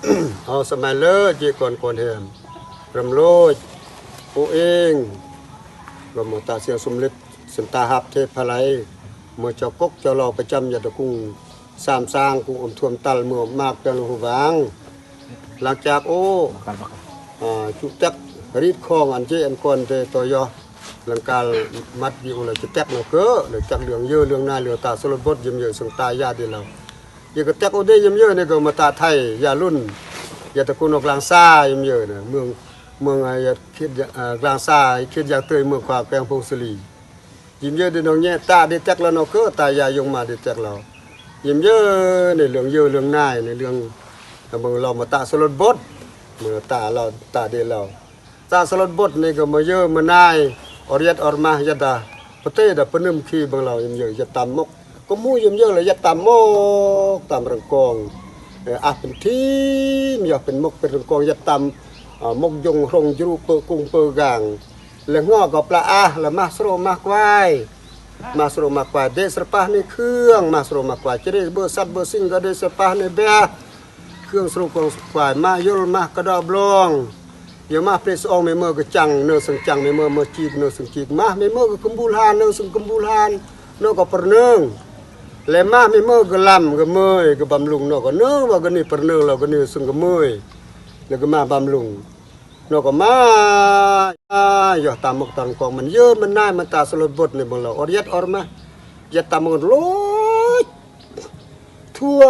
ເອົາສະໄໝເລີ ເຈກອນກອນແຮມ ຣຳໂລດ ໂອເອງ ລະມະຕາສຽງສົມເລັດ ເຊັນຕາຮັບເທບພະໄລ ເມືອເຈົ້າກົກເຈົ້າເລົ່າປະຈຳຍາດຕະກຸງ ສາມຊ້າງ ກຸງອົມຖ້ວມຕັນ ເມືອອມມາກ ແປງຫຼວງຫູຫວ່າງ ຫຼັງຈາກໂອ ອາ ຈຸແຕັກ ຣີດຄອງ ອັນເຈອັນກອນເຕໂຕຢໍ ລັງກາລມັດຢູ່ລະຈະແຕັກນອກເກີ ລະຈັກເລື່ອງເຢີເລື່ອງນາຍ ເລື່ອງຕາສະຫຼົດບົດ ຢ້ຽມເຢີເຊິ່ງຕາຍາດເດລາວ ຢາກະແຕັກໂອເດຢ້ຽມເຢີນີ້ກໍມາຕາໄທ ຢາລຸນ ຢາຕະກຸນອອກລາງຊາ ຢ້ຽມເຢີນະ ເມືອງ ເມືອງ ອາ ເຂດ ອາ ກລາງຊາ ເຂດຢາງເຕີຍ ເມືອງຂວາ ແຂວງຜົ້ງສາລີ ຍິມເຢີເດນອງແຍະ ຕາເດແຕັກລະນອກເກີ ຕາຢາຍົງມາເດແຕັກລາວ ຍິມເຢີໃນເລື່ອງເຢີເລື່ອງນາຍ ໃນເລື່ອງ ເບິ່ງລາວມາຕາສະຫຼົດບົດ ເມືອຕາລາວ ຕາເດລາວ ຕາສະຫຼົດບົດນີ້ກໍມາເຢີມານາຍ ອອດຢາດອອດມາ ຢາດດາ ປະເຕດາປະນຶມຄີເບິ່ງລາວ ຍິມເຢີຢາດຕາມມົກ ກໍໝູ່ຍິມເຢີລະຢາດຕາມມົກ ຕາມເລື່ອງກອງ ເອີ ອາເປັນທີມ ຢາເປັນມົກເປັນເລື່ອງກອງ ຢາດຕາມ ອາ ມົກຍົງ ໂຮງຢຣູ ເປີກຸງ ເປີກາງ ແລະງໍກໍປະອາ ແລະມາສໂຣມາກວາຍ ມາສໂຣມາກວາຍ ເດສຣະປາໃນເຄື່ອງ ມາສໂຣມາກວາຍ ຈະເດເບີສັດເບີສິງ ກໍເດສຣະປາໃນແບ ເຄື່ອງສໂຣກອງສະກວາຍ ມາຍົລມາກະດອບລອງ ຢາມາເປສອອງ ແມ່ເມີກະຈັງ ເນີເຊິ່ງຈັງ ແມ່ເມີເມີຈີກ ເນີເຊິ່ງຈີກ ມາແມ່ເມີກະຄຶມບູລານ ເນີເຊິ່ງຄຶມບູລານ ເນາະກໍປະເນີງ ແລະມາແມ່ເມີກະລຳກະເມີຍກະບຳລຸງ ເນາະກໍເນີວ່າກະນີ້ປະເນີງ ແລ້ວກະເນີເຊິ່ງກະເມີຍ ແລ້ວກະມາບຳລຸງ ເນາະກໍມາ ຢາຕາມົກຕາກອງ ມັນເຢີມັນນາຍ ມັນຕາສະຫຼົດບົດໃນເບິ່ງລາວ ອອດຢາດອອດມາ ຢາຕາມົກໂລດ ທົ່ວ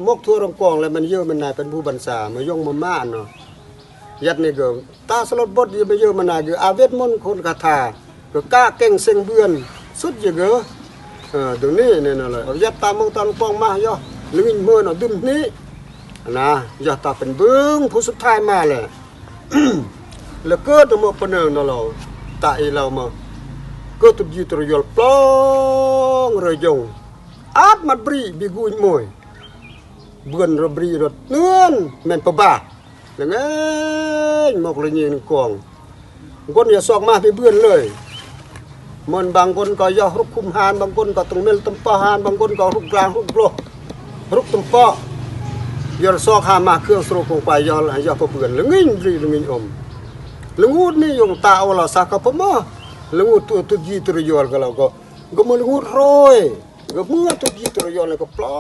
ມົກທົ່ວໂຮງກອງ ແລະມັນເຢີມັນນາຍ ເປັນຜູ້ບັນຊາ ມາຍົງມາມາເນາະ ຢາດນີ້ກໍຕາສະຫຼົດບົດ ມາເຢີມັນນາຍ ຄືອາເວດມົນຄົນຄາຖາ ກໍກະເກັ່ງເສັງເບືອນ ສຸດຢະເກີ ເອີ ໂຕນີ້ແນ່ນອນເລີຍ ຢາຕາມົກຕາກອງມາ ຢາລະງິນເມີນອກດື່ມນີ້ ນະ ຢາຕາເປັນເບິ່ງ ຜູ້ສຸດທ້າຍມາແຫຼະ ລະເກີດມາປະເນີງນະລາວ ຕາອີລາວມາ ເກີດຕຸບຢີຕຣຍົລປອງເຣຍົງ ອາດມັດບຣີບີກຸຍໂມຍ ເບືອນຣະບຣີຣະເໜືອນ ແມ່ນປະບາ ລະເງຍໝອກລະຍິງກອງ ກົນຢາສອກມາມີເບືອນເລີຍ ມັນບາງຄົນກໍຢາຮຸກຄຸມຫານ ບາງຄົນກໍຕົງເມັນຕຳປະຫານ ບາງຄົນກໍຮຸກກາງຮຸກໂລ ຮຸກຕຳປະ ຢາສອກຫາມາເຄື່ອງສະໂຣກອງໄປ ຢາ ຢາປະເບືອນ ລະງິນຣີລະງິນອົມ ລະງູດນີ້ຍົງຕາໂອລາສາກະປະມາ ລະງູດຕຸ ຕຸບຢີຕຣຍົລ ກໍລາວກໍ ກໍເມືອລະງູດໂຣຍ ກໍເມືອຕຸບຢີຕຣຍົລ ແລ້ວກໍປອ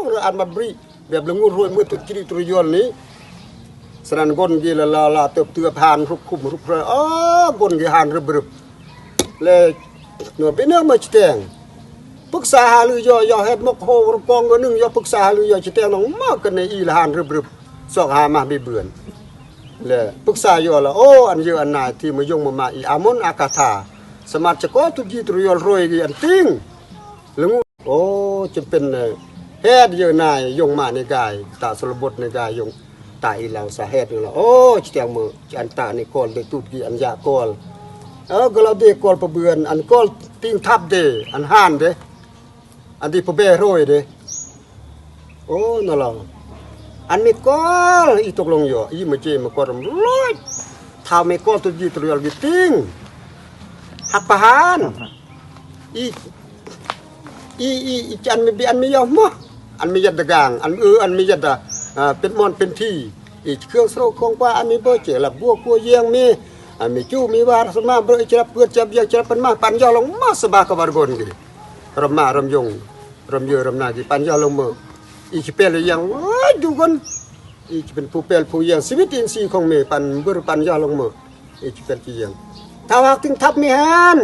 ງ ລະອາດມັດບຣີ ແບບລະງູດໂຣຍເມືອຕຸບຢີຕຣຍົລນີ້ ສະນັ້ນກົນກີລະລາລາເຕີບເຕີບຫານ ຮຸກຄຸມຮຸກເຣ ເອີ ກົນກີຫານຣຶບໆ ແລະ ເນາະ ເປັນເນີມາຈະແຕງ ປຶກສາຫາລື ຍໍ ຍໍເຮັດໝົກໂຮກອງກະໜຶ່ງ ຍໍປຶກສາຫາລື ຍໍຈະແຕງນ້ອງມາກັນໃນອີລະຫານຣຶບໆ ຊອກຫາມາມີເບືອນ ແລະປຶກສາຢູ່ລະ ໂອ ອັນເຢີອັນນາຍ ທີ່ມາຍົງມາມາ ອີອາມົນອາຄາທາ ສະມາດຈະກໍຕຸບຢີຕຣຍົລໂຣຍກີອັນຕິງ ລະງູດ ໂອ ຈະເປັນແຮດເຢີນາຍ ຍົງມາໃນກາຍ ຕາສະຫຼົດບົດໃນກາຍ ຍົງຕາອີລາວສາແຮດລະ ໂອ ຈະແຕງເມີ ຈະອັນຕາໃນກອນ ໄດ້ຕູດກີອັນຢາກອນ ເອີ ກໍລາວເດກອນປະເບືອນ ອັນກອນຕິງທັບເດ ອັນຫານເດ ອັນທີ່ປະແບໂຣຍເດ ໂອ ນະລາວ ອັນເມກອລ ອີຕົກລົງຢໍ ອີມາເຈມາກອດລຳລອຍ ທ້າວເມກອລຕຸບຢີຕຣຍົລກິຕິງ ຮັກປະຫານ ອີ ອີ ອີ ອີ ອັນມີ ອັນມີຢາມະ ອັນມີຢັດດະກາງ ອັນ ເອີ ອັນມີຢັດດະ ອາ ເປັນມ່ອນເປັນທີ ອີເຄື່ອງສະໂຣກອງກວາ ອັນມີເບີເຈລັບບົວກົວຢຽງ ມີ ອັນມີຈູມີວາສະມາ ເບີຈະລັບເພື່ອນຈັບຢຽງ ຈະລັບປັນມາ ປັນຢອກລົງມາ ສະບາກະບາກອນກີ ຣຳມາ ຣຳຍົງ ຣຳເຢີ ຣຳນາຍ ທີ່ປັນຢາລົງເມີ ອີຈະເປັນລະຍັງ ເອີຍ ດູກ່ອນ ອີຈະເປັນຜູ້ເປັນຜູ້ຢາງ ຊີວິດອິນຊີຂອງເມ ປັນເບີ ປັນຢາລົງເມີ ອີຈະເປັນຈີຢາງ ຖ້າຫາກຕິງທັບເມຫານ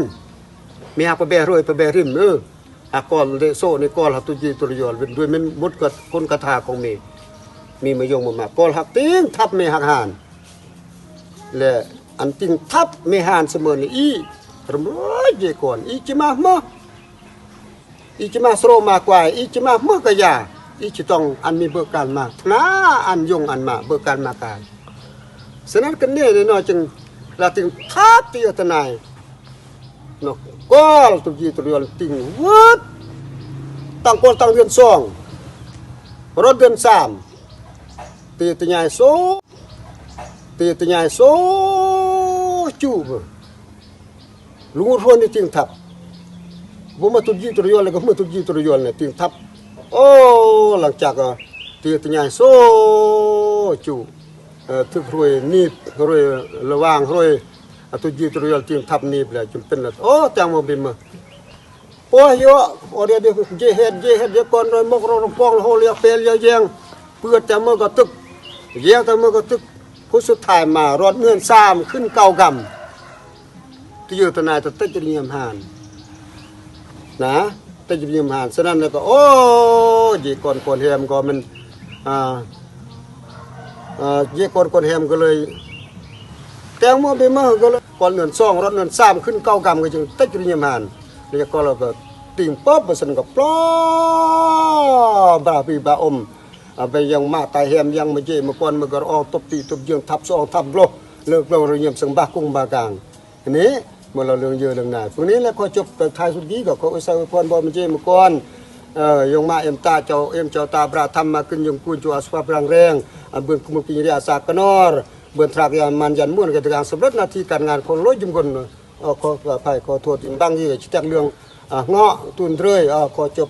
ເມຫາປະແບໂຣຍ ປະແບລິມ ເອີ ຫາກອນເດໂຊ ໃນກອນຫາຕຸບຢີຕຣຍົລ ເປັນດ້ວຍເມັນໝົດກະ ກົນຄາຖາຂອງເມ ມີມາຍົງມາມາ ກອນຫາກຕິງທັບເມຫາກຫານ ແລະ ອັນຕິງທັບເມຫານສະເມີນອີ ຣຳລວຍເຍກອນ ອີຈະມາເມີ ອີຈະມາສະໂຣມາກວາຍ ອີຈະມາເມີກະຢາ ອີຈະຕ້ອງອັນມີເບີການມາ ທະນາອັນຍົງອັນມາ ເບີການມາກາຍ ສະນັ້ນກະເນໃນນ້ອຍຈຶ່ງລະຕິງທັບຕິຍະຕະນາຍ ເນາະ ກອນຕຸບຢີຕຣຍົນຕິງວືດ ຕັ້ງກອນຕັ້ງເດືອນສອງ ຮອດເດືອນສາມ ເຕຕະຍາຍໂຊ ເຕຕະຍາຍໂຊ ຈູບ ລຸງອຸດຫົວນີ້ຕິງທັບ ບໍ່ມາຕຸບຢີຕຣຍົນ ແລ້ວກໍມາຕຸບຢີຕຣຍົນນີ້ຕິງທັບ ໂອ ຫຼັງຈາກ ຍຕະຍາຍໂຊ ຈຸ ເອີ ຖືກຮວຍໜີບ ຮວຍລະຫວ່າງ ຮວຍ ອາ ຕຸຍຈີຕະຣຽວ ຈີງທັບໜີບແລ້ວ ຈຶ່ງເປັນລະ ໂອ້ ແຕງໂມບິນມາ ໂອ້ຍ ໂອເດເດ ເຢເຮັດ ເຢເຮັດ ເຢກ່ອນ ຣອຍມົກ ຣອຍຣະປອງ ລະໂຮ ລຽວເປ ລຽວແຍງ ເປືອດ ແຕງໂມກໍຕຶກ ແຍງ ແຕງໂມກໍຕຶກ ຜູ້ສຸດທ້າຍມາ ຣອດເງິນ ສາມ ຂຶ້ນ ເກົ້າ ກຳ ຕະເຢີຕະໜາຍຕະເຕັດຈະຍຽມຫານ ນະ ເຕັດຈະຍຽມຫານ ສະນັ້ນແລ້ວກໍ ໂອ້ ເຢກ່ອນຄວນແຮມກໍແມ່ນ ອ່າ ອ່າ ເຢກ່ອນຄວນແຮມກໍເລີຍ ແຕງໂມເບເມີກໍເລີຍ ກ່ອນເງິນສອງ ຣອດເງິນສາມ ຂຶ້ນເກົ້າກຳ ກໍຈຶ່ງເຕັດຈະຍຽມຫານ ແລ້ວກໍ ແລ້ວກໍຕິງປອບ ບໍ່ຊັ້ນກໍປອບ ບາບີບາອົມ ອາ ໄປຍັງມາຕາຍແຮມ ຍັງມາເຈມາກ່ອນ ມາກະອອງຕົບຕີຕົບເຢືອງ ທັບສອງ ທັບໂລ ເລີກໂລ ລະຍຽມສັງບາກຸງບາກາງ ນີ້ ເມື່ອລາວເລື່ອງເຍີເລື່ອງນາຍ ພວກນີ້ແຫຼະ ຂໍຈົບໄປທ້າຍສຸດດີ ກໍຂໍອວຍໄຊອວຍພອນ ບໍ່ມາເຈມາກ່ອນ ເອີ ຢົງມາເອັມຕາ ເຈົ້າເອັມເຈົ້າຕາ ບຣາທຳ ມາຂຶ້ນຍົງກູນ ຈູອາສະພາບຣາງແຮງ ອາ ເບືອນຄຸມກິນເຣຍອາສາກະນອນ ເບືອນທຣາກຍາມານຢັນມ່ວນ ກະຕະກາງສຳເລັດໜ້າທີ່ການງານຂອງໂລຍຈຸມຄົນ ເອີ ຂໍອະໄພ ຂໍໂທດ ບາງທີກໍຊິແຕກເລື່ອງ ອາ ເງາະຕູນເດຍ ເອີ ຂໍຈົບ